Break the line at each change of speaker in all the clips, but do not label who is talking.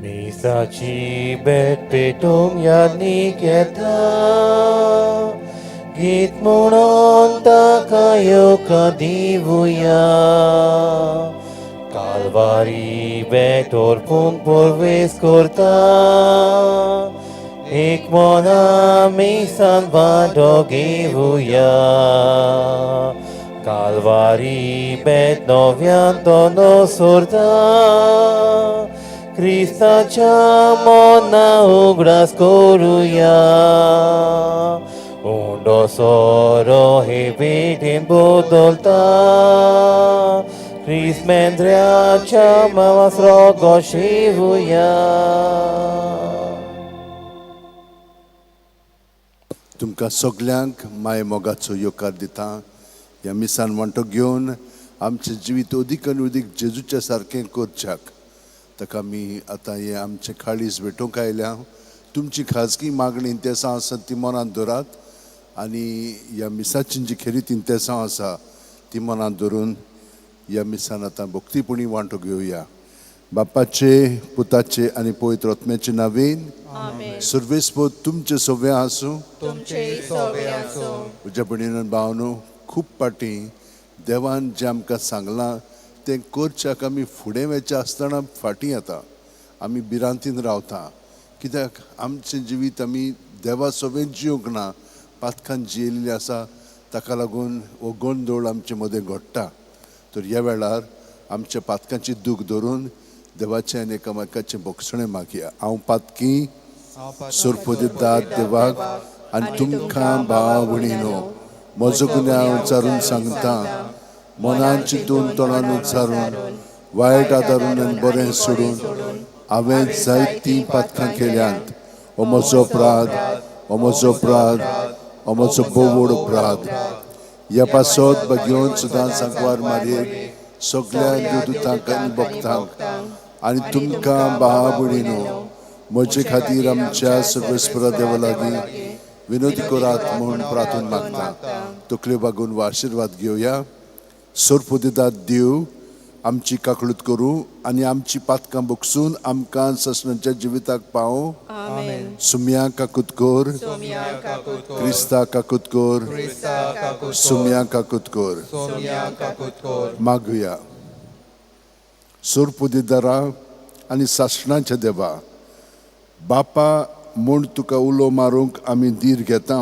मिसाची भेट पेटोवंक यादनीक येता, गीत म्हणून ताका येवकार दिवया. कालवारी भेट ओरपूंक प्रवेश करता, एक मना मिसान वांटो घेवया. कालवारी भेट नव्यान तो नसोरता, क्रिस्ताच्या मना उगडास करुया. उंडो सोरो हे भेटेन बदलता, क्रिस्त मेंद्र्याच्या मावास रोगो शिवया.
तुमकां सगल्यांक माय मोगाचो येवकार दिता. ह्या मिसान वांटो घेवन आमचें जिवीत अदीक आनी अदीक जेजूच्या सारकें करच्याक ताका आमी आतां हें आमचें काळीज भेटोवंक आयल्या. तुमची खाजगी मागणी इंतेसांव आसा ती मनांत दवरात आनी ह्या मिसाची जी खेरीत इंतेसांव आसा ती मनांत धरून ह्या मिसान आतां भक्तीपणी वांटो घेवया. बापाचे, पुताचे आनी पवित्र आत्म्याचे नांवेन. सर्वेस्पोत तुमचे सगळें आसूं. म्हज्या भयणीन भावनो, खूब फावटी देवान जें आमकां सांगलां तें करच्याक आमी फुडें वचचे आसतना फाटीं येता, आमी भिरांतीन रावता. कित्याक आमचें जिवीत आमी देवा सवें जिवंक ना, पातकान जियेल्लें आसा. ताका लागून हो गोंदळ आमचे मदें घडटा. तर ह्या वेळार आमच्या पातकांची दूख धरून देवाचें आनी एकामेकाचें भोगसणें मागया. हांव पातकी सोरपोदिदाद देवाक आनी तुमकां भाव भयणीनो म्हजो गुन्यांव उच्चारून सांगता. मनान चिंतून, तोंडान उच्चारून, वायट आदारून आनी बरें सोडून हांवें जायतीं पातकां केल्यांत. हो म्हजो अपराध, हो म्हजो अपराध, हो म्हजो बोवड अपराध. ह्या पासत बगेवन सुद्दां सांकवार मारयेक, सगळ्या देवदूतांक आनी भक्तांक आनी तुमकां भाव भयणीनो म्हजे खातीर आमच्या सर्वेस्परा देवा लागीं विनोदी करात म्हूण प्रार्थून मागता. तकल्यो बागून वा आशिर्वाद घेवया. सोरपुदिदाद देव आमची काकळूत करूं आनी आमची पातकां बगसून आमकां ससनाच्या जिविताक पावूं. सुम्या काकूत कर, क्रिस्ता काकूत कर, सुम्या काकूत कर. मागुया. सोरपुदिदारा आनी सासणाच्या देवा, बापा म्हूण तुका उलो मारूंक आमी धीर घेता.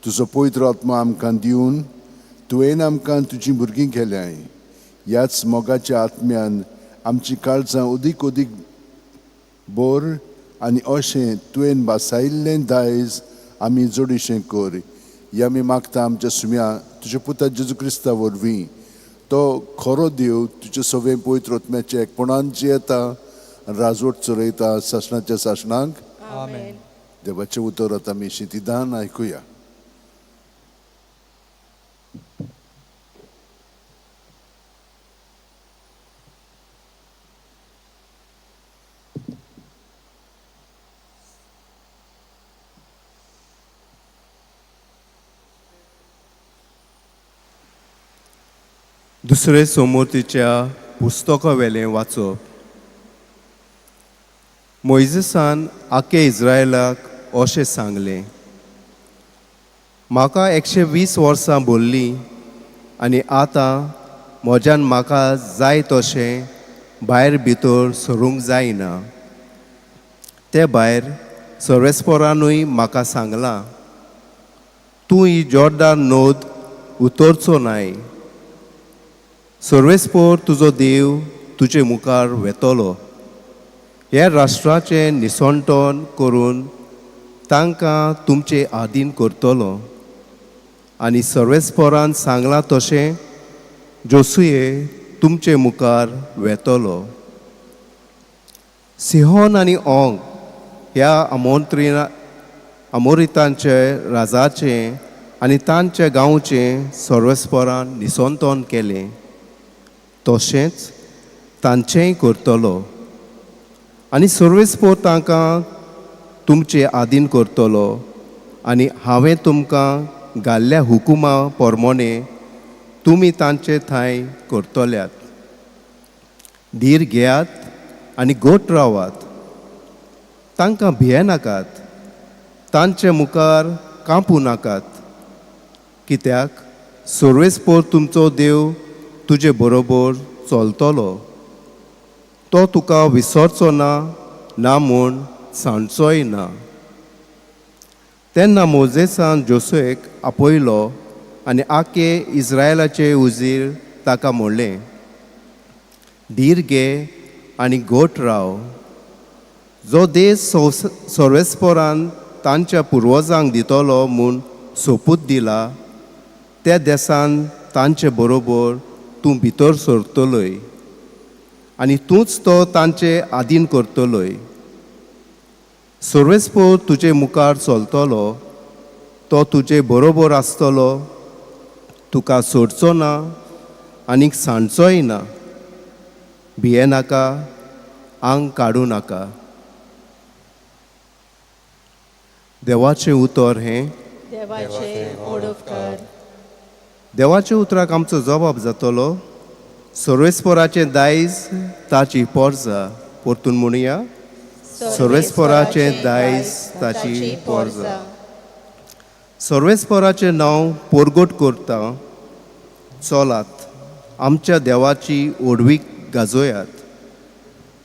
तुजो पवित्र आत्मा आमकां दिवन तुवें आमकां तुजीं भुरगीं केल्यांय. ह्याच मोगाच्या आत्म्यान आमची काळजां अदीक अदीक बोर आनी अशें तुवें भासायिल्लें दायज आमी जोडीशें कर. हें आमी मागता आमच्या सुम्या तुज्या पुता जेजू क्रिस्ता वरवीं. तो खरो देव तुजे सगळें पवित्र आत्म्याचें एकपणान जियेता, राजवट चलयता सासणाच्या सासणाक. देवाचें उतर आतां आमी शितिदान आयकुया.
दुसरे सोमोतीच्या पुस्तकावेलें वाचप. मोयजेसान आके इस्रायलाक अशें सांगलें, म्हाका 120 वर्सां भरलीं आनी आतां म्हज्यान म्हाका जाय तशें भायर भितर सरूंक जायना. ते भायर सर्वेस्पोरानूय म्हाका सांगलां, तूं ही जॉर्दान नद उतरचो नाय. सर्वेस्पोर तुजो देव तुजे मुखार वेतलो, ह्या राष्ट्राचें निसणटण करून तांकां तुमचे आदीन करतलो. आनी सर्वेस्पोरान सांगलां तशें जोसुये तुमचे मुखार वेतलो. सिहोन आनी ओंग ह्या अमोरितांचे राजाचें आनी तांच्या गांवचें सर्वेस्पोरान निसंतन केलें, तशेंच तांचेंय करतलो. आनी सर्वेस्पोर तांकां तुमचे आदीन करतलो आनी हांवें तुमकां घाल्ल्या हुकुमा पोरमोणे तुमी तांचे थंय करतल्यात. धीर घेयात आनी गोट रावात. तांकां भियेनाकात, तांचे मुखार कांपूं नाकात, कित्याक सर्वेस्पोर तुमचो देव तुजे बरोबर चलतलो. तो तुका विसरचो ना, ना म्हूण सांडचोय ना. तेन्ना मोजेसान जोसुएक आपयलो आनी आखे इस्रायलाचे उजीर ताका म्हणलें, धीर घे आनी घट राव. जो देश सर्वेस्पोरान तांच्या पुर्वजांक दितलो म्हूण सोपूत दिला त्या देसान तांचे बरोबर तूं भितर सरतलोय आनी तूंच तो तांचे आदीन करतलोय. सर्वेस्पोर तुजे मुखार चलतलो, तो तुजे बरोबर आसतलो, तुका सोडचो ना आनीक सांडचोय ना. भियेनाका, आंग काडूं नाका. देवाचें उतर हें.
देवाचे ओडपकार.
देवाच्या उतराक आमचो जबाब जातलो. सर्वेस्पोराचें दायज ताची पोरजा. परतून म्हणुया, सर्वेस्पोराचें दायज ताची पोरजा. सर्वेस्पोराचें नांव पोरगोट करता. चलात आमच्या देवाची ओडवीक गाजोयात.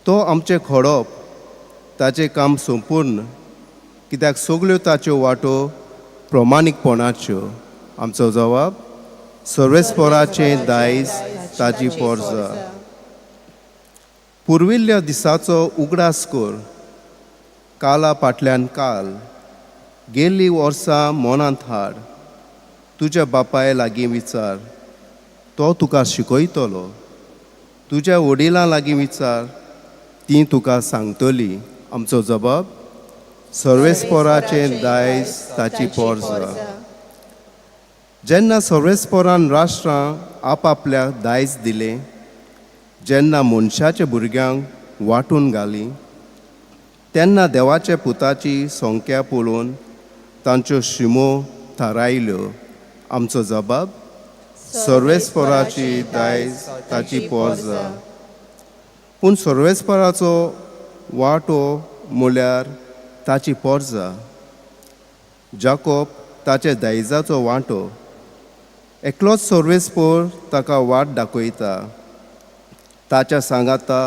तो आमचें खोडप, ताचें काम संपूर्ण, कित्याक सगल्यो ताच्यो वाटो प्रमाणीकपणाच्यो. आमचो जबाब, सर्वेस्पोराचें दायज ताची पोरजा. पुर्विल्ल्या दिसाचो उगडास कर, काला फाटल्यान काल, गेल्लीं वर्सां मनांत हाड. तुज्या बापाय लागीं विचार, तो तुका शिकयतलो. तुज्या वडिलां लागीं विचार, तीं तुका सांगतलीं. आमचो जबाब, सर्वेस्पोराचें दायज ताची पोरजा. जेन्ना सर्वेस्पोरान राष्ट्रां आपआपल्या दायज दिलें, जेन्ना मनशाच्या भुरग्यांक वांटून घालीं, तेन्ना देवाच्या पुताची संख्या पळोवन तांच्यो शिमो थारायल्यो. आमचो जबाब, सर्वेस्पोराची दायज ताची पोरजा. पूण सर्वेस्पोराचो वांटो म्हळ्यार ताची पोरजा. जाकोब ताच्या दायजाचो वांटो. एकलोच सर्वेस्पोर ताका वाट दाखयता. ताच्या सांगाता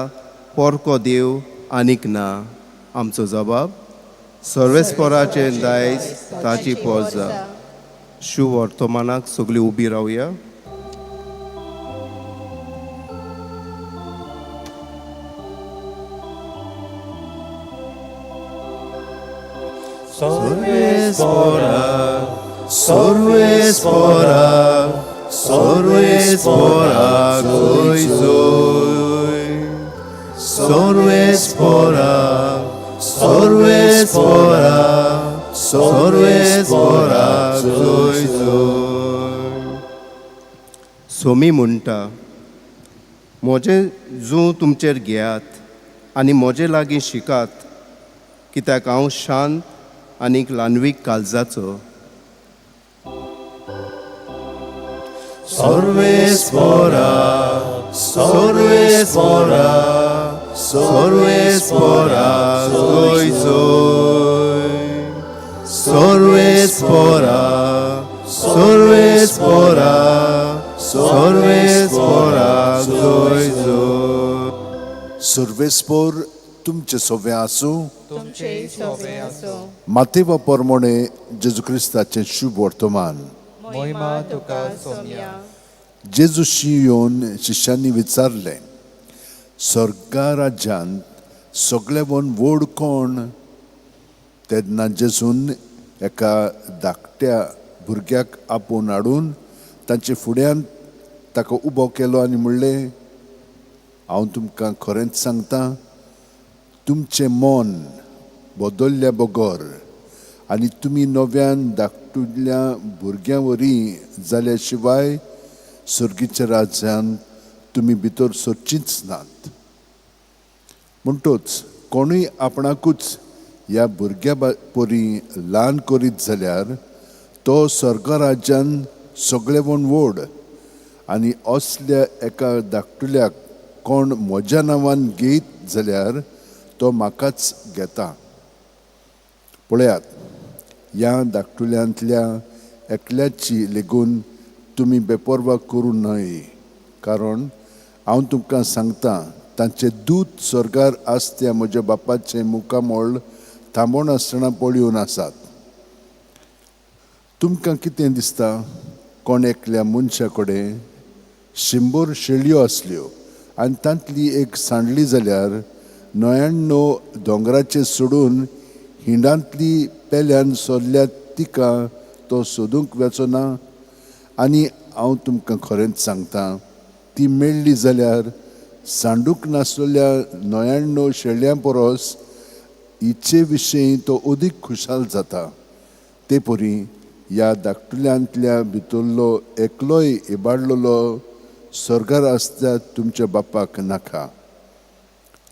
पोरको देव आनीक ना. आमचो जबाब, सर्वेस्पोराचें दायज ताची पोरजा. शुभ वर्तमानाक सगळीं उबी रावया.
सर्वेस्पोरा, सर्वेस्पोरा, सर्वेस्पोरा जोय जोय. सर्वेस्पोरा, सर्वेस्पोरा, सर्वेस्पोरा जोय जोय.
सोमी म्हणटा, म्हजें जूं तुमचेर घेयात आनी म्हजे लागीं शिकात, कित्याक हांव शांत आनीक ल्हानवीक काळजाचो.
सर्वेस्पोरा, सर्वेस्पोरा, सर्वेस्पोरा जोय जोय. सर्वेस्पोरा, सर्वेस्पोरा, सर्वेस्पोरा जोय जोय.
सर्वेस्पोर तुमचे सोवे आसूं.
तुमचे सोबे आसूं.
मातेवा परमोणे जेजू क्रिस्ताचें शुभ वर्तमान.
मोहिमा तुका सोम्या.
जेजूशी येवन शिष्यांनी विचारलें, स्वर्गा राज्यांत सगळेवन व्हड कोण? तेन्ना जेजून एका धाकट्या भुरग्याक आपोवन हाडून तांचे फुड्यांत ताका उबो केलो आनी म्हणलें, हांव तुमकां खरेंच सांगता, तुमचें मन बदल्ल्या बगर आनी तुमी नव्यान धाकटुल्या भुरग्यां वरी जाल्या शिवाय सर्गीच्या राज्यांत तुमी भितर सरचींच नात. म्हणटच कोणूय आपणाकूच ह्या भुरग्या परी ल्हान करीत जाल्यार तो स्वर्ग राज्यान सगळेवण व्हड, आनी असल्या एका धाकटुल्याक कोण म्हज्या नांवान घेयत जाल्यार तो म्हाकाच घेता. पळयात, ह्या धाकटुल्यांतल्या एकल्याची लेगून तुमी बेपर्वा करूं न्हय, कारण हांव तुमकां सांगता, तांचे दूत स्वर्गार आसत्या म्हज्या बापाचें मुखामळ थांबोवन आसतना पळोवन आसात. तुमकां कितें दिसता? कोण एकल्या मनशा कडेन 100 शेळयो आसल्यो आनी तांतली एक सांडली जाल्यार 99 दोंगराचेर सोडून हिंडांतली पेल्यान सोदल्या तिका तो सोदूंक वचो ना? आनी हांव तुमकां खरेंच सांगता, ती मेळ्ळी जाल्यार सांडूंक नासलेल्या 99 शेळयां परस हिचे विशीं तो अदीक खुशाल जाता. ते परी ह्या धाकटुल्यांतल्या भितरलो एकलोय इबाडलेलो स्वर्गार आसता तुमच्या बापाक नाका.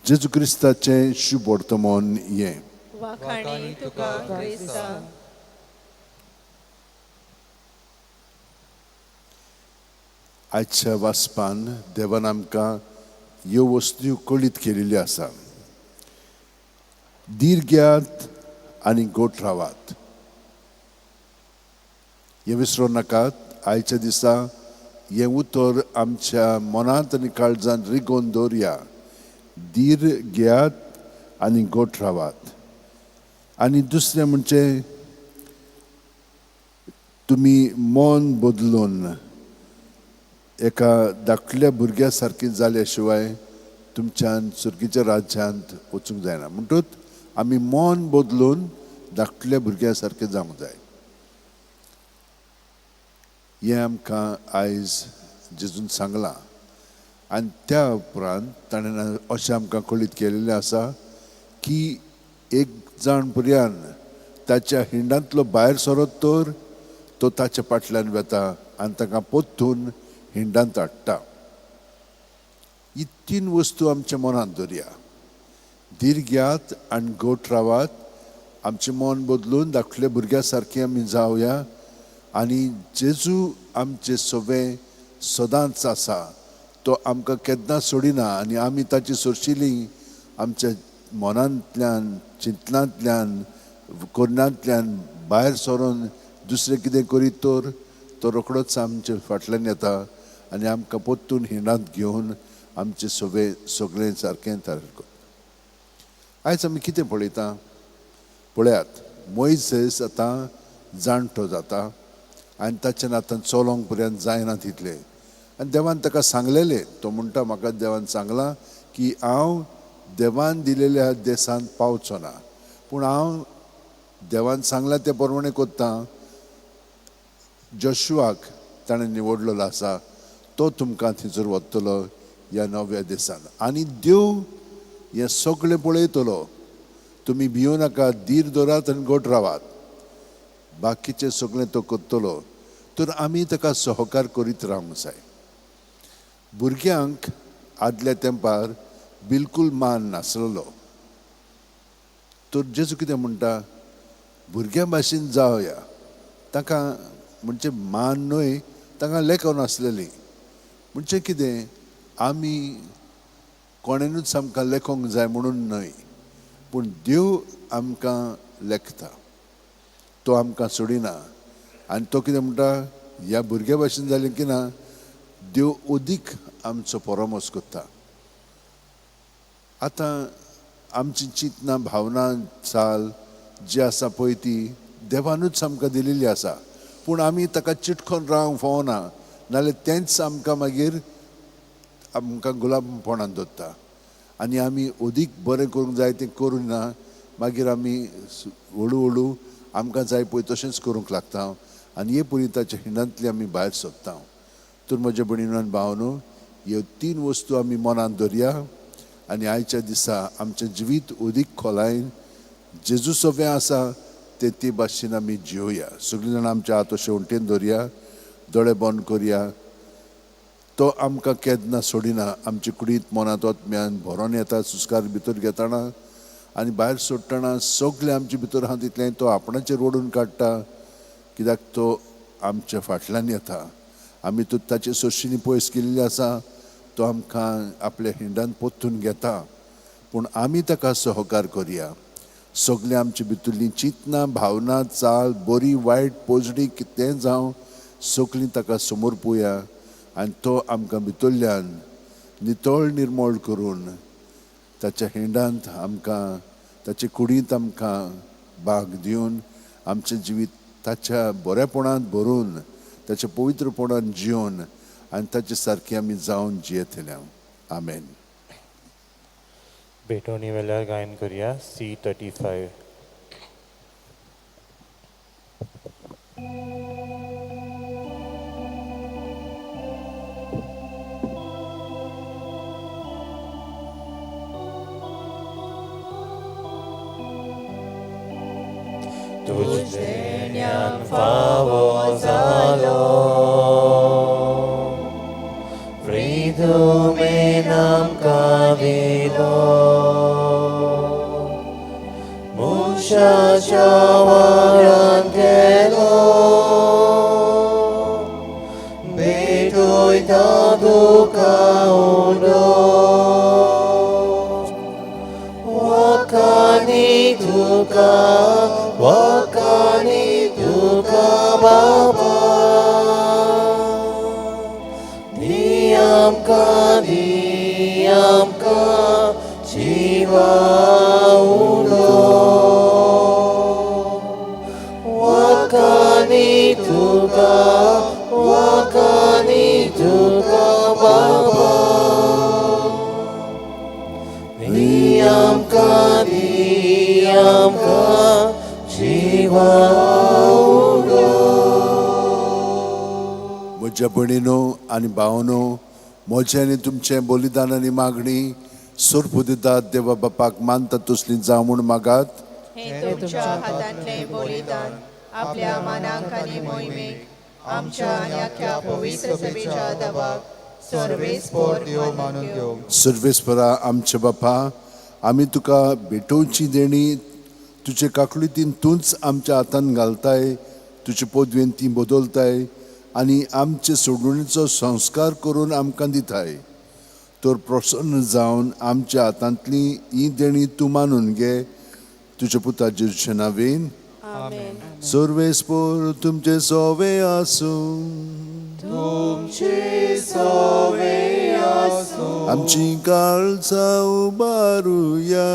जेजू क्रिस्ताचें शुभ वर्तमान हें.
वाखाणी तुका क्रिस्ता.
आयच्या वाचपान देवान आमकां ह्यो वस्तू कळीत केलेल्यो आसा. धीर घेयात आनी गोट रावात, हें विसरूं नाकात. आयच्या दिसा हें उतर आमच्या मनांत आनी काळजांत रिगोवन दवरया. धीर घेयात आनी गोट रावात. आनी दुसरें म्हणजे तुमी मन बदलून एका धाकटल्या भुरग्या सारकी जाल्या शिवाय तुमच्यान सुर्गीच्या राज्यांत वचूंक जायना. म्हणटूच आमी मन बदलून धाकटल्या भुरग्या सारकें जावंक जाय. हें आमकां आयज जेजून सांगलां. आनी त्या उपरांत ताणें अशें आमकां कळीत केलेलें आसा की एक जाण भुरग्यान ताच्या हिंडांतलो भायर सरत तर तो ताच्या फाटल्यान वता आनी ताका परतून हिंडांत हाडटा. ही तीन वस्तू आमच्या मनांत दवरया. धीर घेयात आनी गोट रावात. आमचें मन बदलून धाकटल्या भुरग्या सारकें आमी जावया आनी जेजू आमचे सवे सदांच आसा, तो आमकां केन्ना सोडिना आनी आमी ताची सोरशिली आमच्या मनांतल्यान, चिंतनांतल्यान, कोरनांतल्यान भायर सरून दुसरें कितें करीत तर तो रोखडोच आमचे फाटल्यान येता आनी आमकां परतून हिंडांत घेवन आमचे सवे सगळें सारकें तयार करता. आयज आमी कितें पळयता? पळयात, मोयसेस आतां जाणटो जाता आनी ताच्यान आतां चलोंक पर्यंत जायना तितलें. आनी देवान ताका सांगलेलें, तो म्हणटा म्हाका देवान सांगलां की हांव देवान दिलेल्या देशांत पावचो ना, पूण हांव देवान सांगलां तें प्रमाणें करतां. जोशुआक ताणें निवडलेलो आसा, तो तुमकां थंयसर वतलो ह्या नव्या देशांत आनी देव हें सगळें पळयतलो. तुमी भियों नाका, धीर दवरात आनी गोट रावात. बाकीचें सगळें तो करतलो. तर आमी ताका सहकार करीत रावंक जाय. भुरग्यांक आदल्या तेंपार बिलकूल मान नासलेलो. तर जेजू कितें म्हणटा, भुरग्यां भाशेन जावया. ताका म्हणजे मान न्हय, तांकां लेखन आसलेली. म्हणजे कितें, आमी कोणेनूच आमकां लेखोंक जाय म्हणून न्हय, पूण देव आमकां लेखता, तो आमकां सोडिना. आनी तो कितें म्हणटा, ह्या भुरग्या भाशेन जालें की ना, देव अदीक आमचो परामर्श करता. आतां आमची चिंतना, भावना, चाल जी आसा पळय ती देवानूच आमकां दिलेली आसा, पूण आमी ताका चिटकोन रावंक फावना, नाल्यार तेंच आमकां मागीर आमकां गुलामपणान दवरता आनी आमी अदीक बरें करूंक जाय तें करूं ना, मागीर आमी हळू हळू आमकां जाय पळय तशेंच करूंक लागता आनी हे परी ताच्या हिंडांतली आमी भायर सोदता. तर म्हज्या भयणीन आनी भावांनो, ह्यो तीन वस्तू आमी मनांत दवरया आनी आयच्या दिसा आमचें जिवीत अदीक खोलायेन जेजू सवें आसा ते ते भाशेन आमी जियोया. सगळीं जाणां आमच्या हात अशें वण्टीन दवरया, दोळे बंद करया. तो आमकां केन्ना सोडिना. आमचे कुडींत, मनांत, आत्म्यान भरोन येता. सुस्कार भितर घेतना आनी भायर सोडटना सगळें आमचे भितर आहा तितलें तो आपणाचेर ओडून काडटा, कित्याक तो आमच्या फाटल्यान येता. आमी तो ताचे सोर्शींनी पयस केल्ली आसा, तो आमकां आपल्या हिंडान परतून घेता. पूण आमी ताका सहकार करया. सगळीं आमचे भितरलीं चिंतनां, भावना, चाल, बरी वायट, पोजडी कितेंय जावं, सगळीं ताका समर्पुया आनी तो आमकां भितरल्यान नितळ निर्मळ करून ताच्या हिंडांत आमकां, ताचे कुडींत आमकां भाग दिवन आमचें जिवीत ताच्या बरेपणांत भरून, ताच्या पवित्रपणान जिवन आनी ताचे सारकें आमी जावन जियेतले. आमेन.
भेटवणी वेल्यार गायन करुया C35. तुझ फावो जालो फ्रीदुमेन आमकां दिलो, मनशाच्या वारान गेलो, भेटयता तुका उडो, वाकानी तुका, वाकानी तुका बाबा, दी आमकां, दी आमकां जिवा उडो, वाकानी तुका, वाकानी तुका बाबा, दी आमकां, दी आमकां जिवा उडो.
म्हज्या भयणीनो आनी भावनो, म्हजें आनी तुमचें बलिदान आनी मागणी सोरपुदितात देवा बापाक मानता तसली जावं म्हूण मागात.
हें तुमच्या हातांतलें बलिदान आपल्या मानाक आनी मोहिमेक आमच्या आनी आख्या पवित्र सभेच्या दबाक सर्वेस्पोर
देव मानून घेवं.
सर्वेस्परा आमच्या बापा, आमी तुका भेटोवची देणी तुजे काकळुतीन तूंच आमच्या हातान घालताय, तुजे पदवेन ती बदलताय आनी आमचे सोडवणीचो संस्कार करून आमकां दिताय. तर प्रसन्न जावन आमच्या हातांतली ही देणी तूं मानून घे, तुज्या पुता जेजूच्या नांवेन.
आमेन.
सर्वेस्पोर तुमचे सोवे आसूं.
तुमचे सोवे आसूं.
आमची काळजां उबारुया.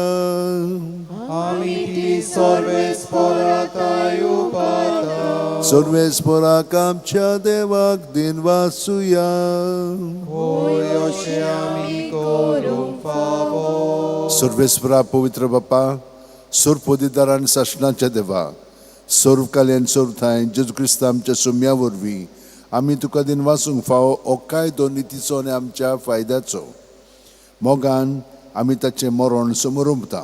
आमी ती सर्वेस्पोराक उबारता.
सर्वेस्पोराक आमच्या देवाक दिनवासुया.
होय, अशें आमी करूंक फावो.
सर्वेस्परा पवित्र बापा, सर्वपदिदार आनी सासणाच्या देवा, सर्व काल्यान सर्व थांय जेजू क्रिस्त आमच्या सुम्या वरवीं आमी तुका दिनवासूंक फावो हो कायदो नितीचो आनी आमच्या फायद्याचो. मोगान आमी ताचें मरण समरुपता,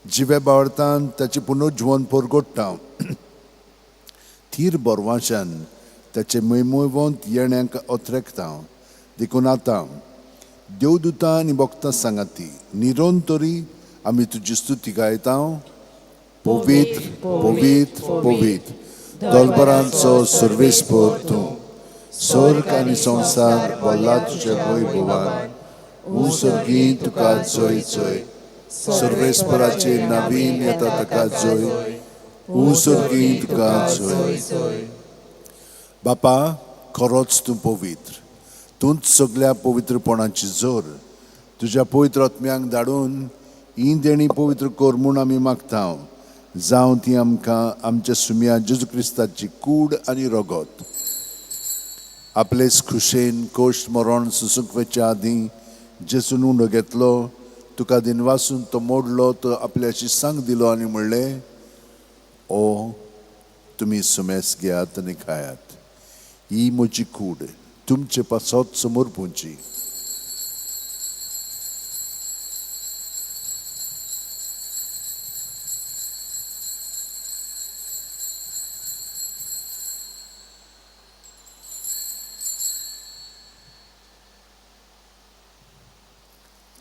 जिवे बावडतान ताचें पुनर्जीवन परगोडटा, थीर बरवाशान ताचें मैमोवंत येण्याक अत्रेकता. देखून आतां देवदूतां आनी भक्तां सांगाती निरंतरी आमी तुजी स्तुती गायता. पवित्र पवित्र पवित्र दलबरांचो सर्वेस्पोर तूं, स्वर्ग आनी संवसार भरला तुज्या वैभवान. ऊं सर्गी तुका जय जय, सर्वेस्पराचे नवीन येता ताका जय, ऊं सर्गी तुका जय. बापा, खरोच तूं पवित्र, तूंच सगल्या पवित्रपणाची जोर. तुज्या पवित्र आत्म्यांक धाडून ही देणी पवित्र कर म्हूण आमी मागता, जावं ती आमकां आमच्या सुम्या जेजू क्रिस्ताची कूड आनी रगत. आपलेच खुशेन कोश्ट मरण सुसूंक वचच्या आदीं जेजून उंडो घेतलो, तुका दिनवासून तो मोडलो, तो आपल्या शिसांक दिलो आनी म्हणलें, ओ तुमी सुमेस घेयात आनी खायात, ही म्हजी कूड तुमचे पासत समर्पूंची.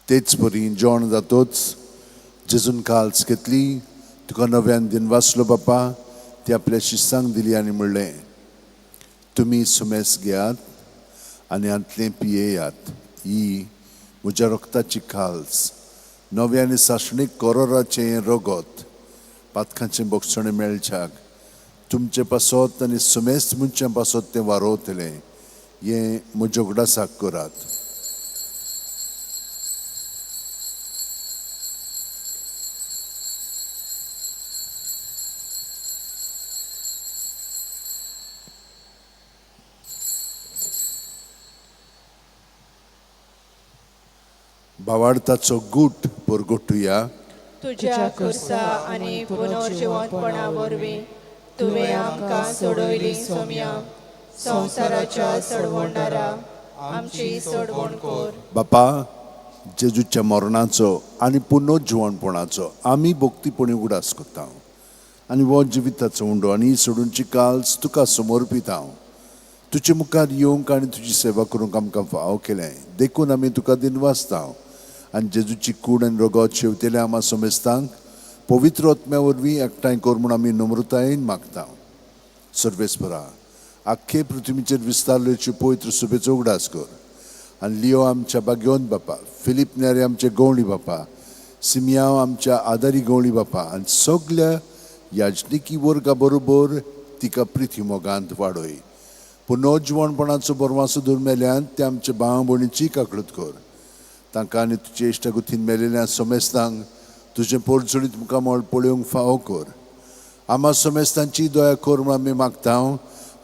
तेच परी जेवण जातोच जेजून काल्स घेतली, तुका नव्यान दिनवासलो बापा, ती आपल्या शिसांक दिली आनी म्हणलें, तुमी सुमेस घेयात आनी हांतलें पियेयात, ही म्हज्या रक्ताची काल्स, नव्या आनी सासणीक करोराचें रगत. पातकांचें बक्षणें मेळच्याक तुमचे पासत आनी समेस्त मनशां पासत तें वारोवतलें. हें म्हज्या उगडासाक करात. भावार्थाचो गूट परगटुया.
तुज्या खुर्सा आनी पुनर्जिवंतपणा वरवीं तुवें आमकां सोडयली सोम्या, संवसाराच्या सोडवणदारा आमची सोडवण कर.
बापा, जेजूच्या मरणाचो आनी पुनर्जिवणपणाचो आमी भक्तीपणी उगडास करता आनी हो जिविताचो उंडो आनी सोडूनची काल्स तुका समर्पीत हांव. तुजे मुखार येवंक आनी तुजी सेवा करूंक आमकां फावो केलें देखून आमी तुका दिनवासता. आनी जेजूची कूड आनी रगत शेवतेल्या आमा समेस्तांक पवित्र आत्म्या वरवीं एकठांय कर म्हूण आमी नम्रतायेन मागता. सर्वेस्परा, आख्खे पृथ्वीचेर विस्तारलेची पवित्र सुबेचो उगडास कर आनी लियो आमच्या बागेवन बापा, फिलीप नेरे आमचे गवळी बापा, सिमियांव आमच्या आदारी गवळी बापा आनी सगल्या याजनिकी वर्गा बरोबर तिका प्रिती मोगांत वाडय. पुनर्जिवणपणाचो बरवासो धरून मेल्यान ते आमच्या भाव भयणीची काकळूत कर. तांकां आनी तुजे इश्टागुतीन मेलेल्या समेस्तांक तुजें पोरचुडीत मुखामळ पळोवंक फावो कर. आमा समेस्तांची दया कर म्हूण आमी मागता.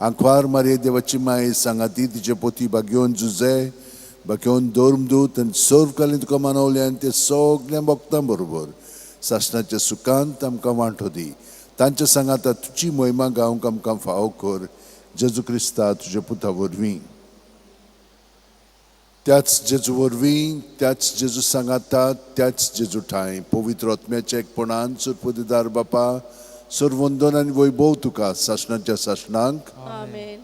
आंकवार मारये देवाची माय सांगाती तिचे पोती बागेवन जुजे बागेवन धर्मदूत आनी सर्व कालीन तुका मानवले आनी ते सगळ्या भक्तां बरोबर सासणाच्या सुखांत आमकां वांटो दी. तांच्या सांगाता तुजी मोहिमा गावंक आमकां फावो कर. जेजू क्रिस्ता तुज्या पुता वरवीं. त्याच जेजू वरवीं, त्याच जेजू सांगाता, त्याच जेजू ठांय पवित्र आत्म्याच्या एकपणान सुरपदीदार बापा सर्वंदन आनी वैभव तुका सासणाच्या सासणांक.
आमेन.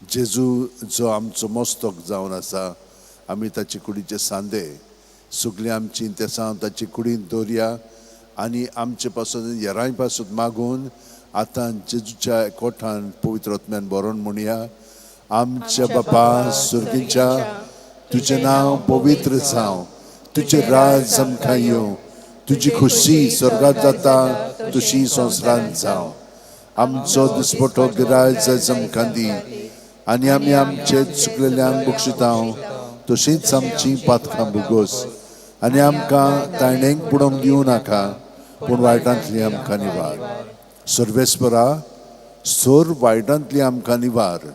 जेजू जो आमचो मस्तक जावन आसा, आमी ताचे कुडीचे सांदे सगळीं आमची तेसां ताचे कुडीन दवरया आनी आमचे पासून येराय पासून मागून आतां जेजूच्या कोठान पवित्र आत्म्यान बरोवन म्हणया. आमच्या बापा सुर्गीच्या, तुजें नांव पवित्र जावं, तुजें राज आमकां येवं, तुजी खुशी स्वर्गांत जाता तशी संवसारांत जावं. आमचो दिसपटो गिरायक आयज आमकां दी आनी आमी आमचे चुकलेल्यांक बक्षिता तशींच आमची पातकां भोगोस आनी आमकां ताणेंक बुडोवंक दिवं नाका पूण वायटांतली आमकां निवार. सर्वेस्परा, सोर वायटांतली आमकां निवार.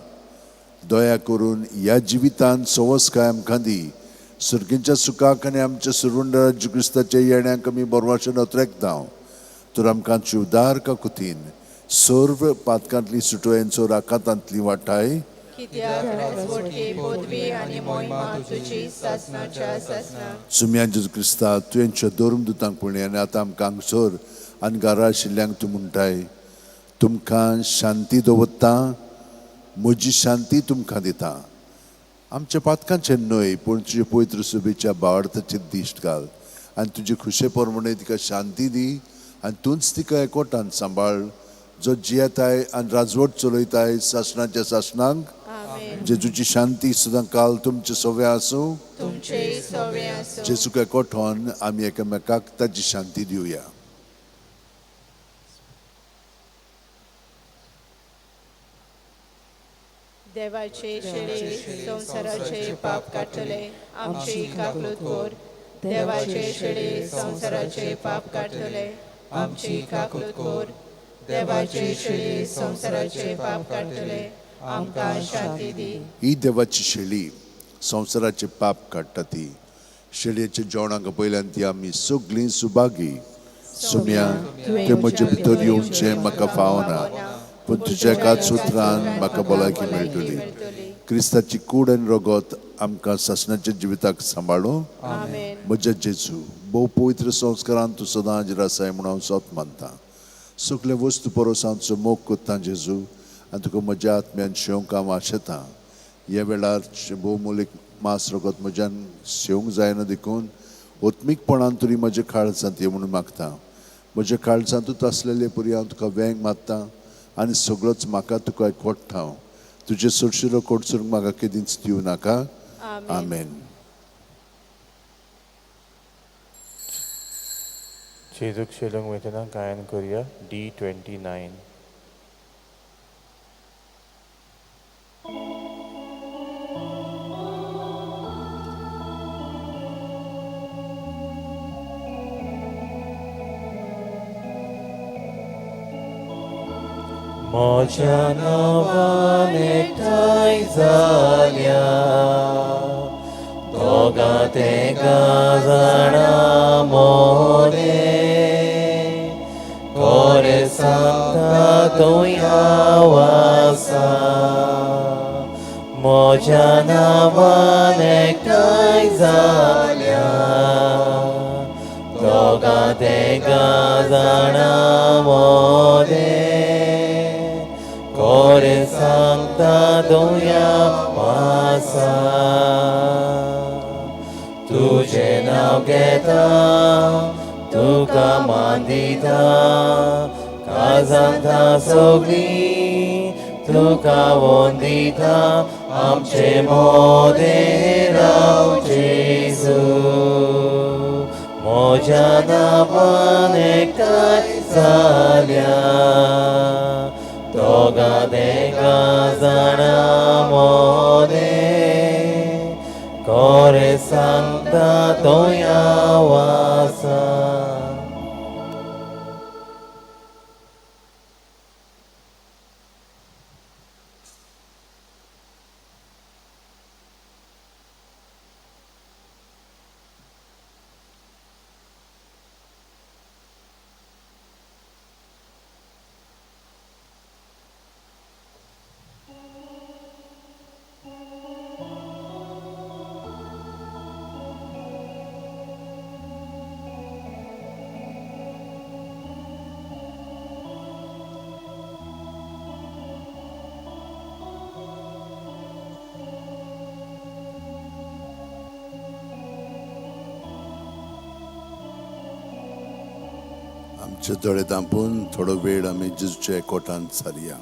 दया करून ह्या जिवितांत सवसकाय आमकां दी. सुर्गींच्या सुखाक आनी आमच्या सुरवंडरा जेजू क्रिस्ताच्या येण्याक आमी बरवाशेन अत्रेकता. तर आमकां चिवदार काकुतीन सर्व पातकांतली सुटोयेन सोर आकांतांतली वाटाय.
कित्याक राजवटकी पदवी आनी मोहिमा तुजी सासणाच्या सासणाक.
सुम्या जेजू क्रिस्ता, तुवेंच्या धर्मदुतांक पळय आनी आतां आमकां हांगसर आनी घरा आशिल्ल्यांक तूं म्हणटाय, तुमकां शांती दवरता, म्हजी शांती तुमकां दिता. आमच्या पातकांचें न्हय पूण तुजे पवित्र सुबेच्या भावार्थाचेर दिश्ट घाल आनी तुजे खुशे प्रमाणे तिका शांती दी आनी तूंच तिका एकवटान सांबाळ, जो जियेताय आनी राजवट चलयताय सासणाच्या सासणांक. जेजूची शांती सदां काल तुमचे सवे आसूं.
तुमचेय सवे आसूं.
जेजूक एकवटोन आमी एकामेकाक ताची शांती दिवया.
देवाचे शेळे संवसाराचे पाप काडटले आमची काकलूत कर. देवाचे शेळे संवसाराचे पाप काडटले आमची काकलूत कर. देवाचे शेळे संवसाराचे पाप काडटले आमकां शांती दी.
ही देवाची शेळी संवसाराचे पाप काडटा. ती शेळयेच्या जेवणाक पयल्यान ती आमी सगळीं सुभागी. सुम्या, ते म्हजे भितर येवचें म्हाका फावना पूण तुज्या एकाच सुत्रान म्हाका भलायकी मेळटली. क्रिस्ताची कूड आनी रगत आमकां सासणाच्या जिविताक सांबाळूं. म्हज्या जेजू, भोव पवित्र संस्कारान तूं सदां हाजीर आसाय म्हूण हांव सोत मानता. सगळे वस्तू परस हांव तुजो मोग करता जेजू आनी तुका म्हज्या आत्म्यान शेवंक हांव आशेतां. ह्या वेळार भोवमूल्य मांस रगत म्हज्यान शेवंक जायना देखून आत्मीकपणान तरी म्हज्या काळजांत ये म्हणून मागता. म्हज्या काळजांतूच आसलेले परी हांव तुका वेंग मारता आनी सगळोच म्हाका तुका एकवटता. हांव तुजें सोडशिरो कोडसूंक म्हाका केदींच दिवं नाका. आमेन.
जेजूक शेलूंक वयतना गायन करुया D29. म्हज्या नांवान एकठांय जाल्या दोगां तेगां जाणां मोरे कोरे सांगता तूं हांव आसा म्हज्या नांवान एकठांय जाल्या दोगां तेगां जाणां मोरे कोरे सांगता तूं हांव आसा तुजें नांव घेता तुका मान दिता काळजांत सगळीं तुका वंदिता आमचे मोदें राव जेजू म्हज्या नांवान एकठांय जाल्या दोगां तेगां जाणां मोदें कोरे सांगता तूं हांव आसा.
आमचे दोळे धांपून थोडो वेळ आमी जेजूच्या एकवटान सारया.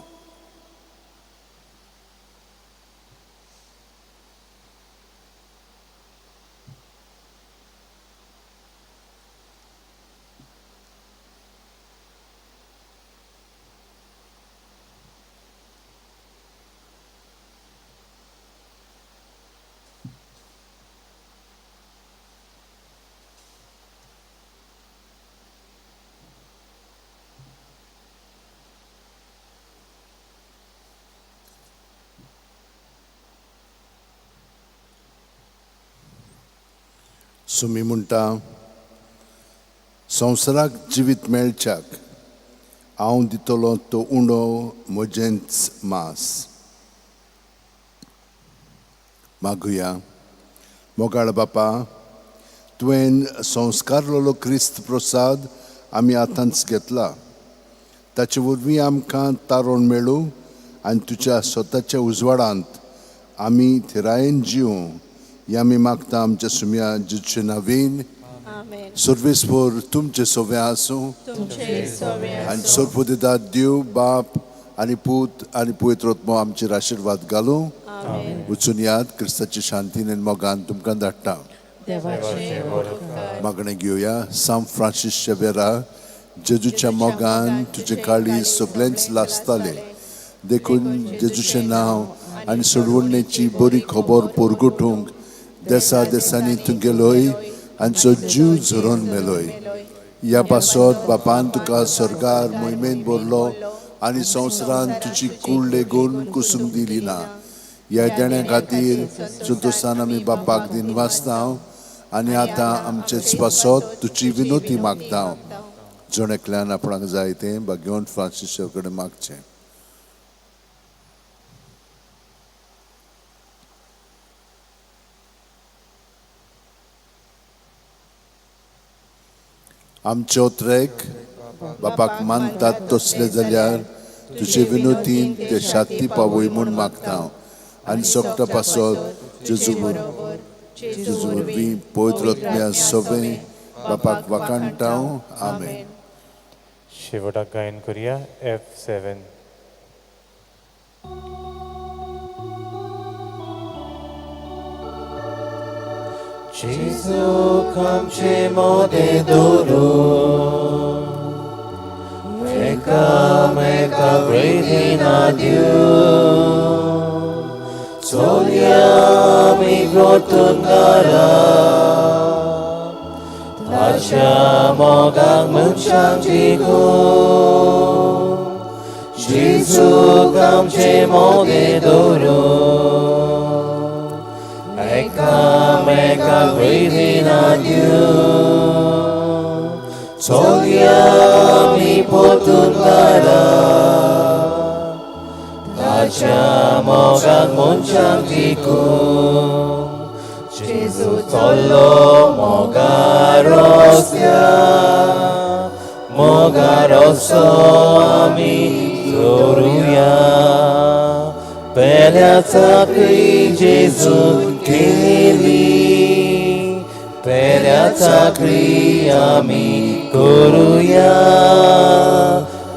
सुमी म्हणटा, संवसाराक जिवीत मेळच्याक हांव दितलो तो उंडो म्हजेंच मांस. मागुया. मोगाळ बापा, तुवें संस्कारलेलो क्रिस्त प्रसाद आमी आतांच घेतला, ताचे वरवीं आमकां तारोण मेळूं आनी तुज्या स्वताच्या उजवाडांत आमी थिरायेन जिवूं ही आमी मागता आमच्या सुम्या जेजूचे नवीन. सर्वेस्पर तुमचे सोवे आसूं आनी सर्वदिदात देव बाप आनी पूत आनी पवित्र आत्मो आमचेर आशिर्वाद घालूं. वचून याद क्रिस्ताची शांतीन आनी मोगान तुमकां धाडटा. मागणें घेवया. सांत फ्रांसीस शेवेरा, जेजूच्या मोगान तुजें काळीज सगळेंच लासतालें, देखून जेजूचें नांव आनी सोडवणेची बरी खबर परगटूंक देसा देसांनी तूं गेलोय आनी जीव झरोवन मेलोय. ह्या पासत बापान तुका स्वर्गार मोहिमेन भरलो आनी संवसारान तुजी कूड लेगून कुसूंक दिली ना. ह्या देण्या खातीर संतोशान आमी बापाक दिनवासता आनी आतां आमचेच पासत तुजी विनोती मागता. जण एकल्यान आपणाक जाय तें भाग्यवंत फ्रांसीस कडेन मागचें. आमचे ओत्रेक बापाक मानतात तसले जाल्यार तुजे विनोतीन ते शांती पावय म्हूण मागता आनी सोगटा पासत जेजू वरवीं पवित्र आत्म्या सगळें बापाक वाखाणटा. आमेन.
शेवटाक गायन करुया F7. जेजूक आमचे मोदें दवरून एकामेकाक प्रेरणा दिवन चलया आमी परतून घरा ताच्या मोगाक मनशांक जिखून जेजूक आमचे मोदें दवरून एकामेकाक प्रेरणा दिवन चलया आमी परतून घरा ताच्या मोगाक मनशांक जिखून जेजू चल्लो मोगा रस्त्यार मोगा रस्तो आमी धरुया पेल्या चाकरी जेजून केली पेल्या चाकरी आमी करुया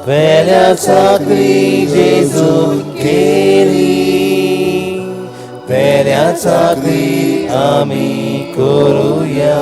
पेल्या चाकरी जेजून केली पेल्या चाकरी आमी करुया.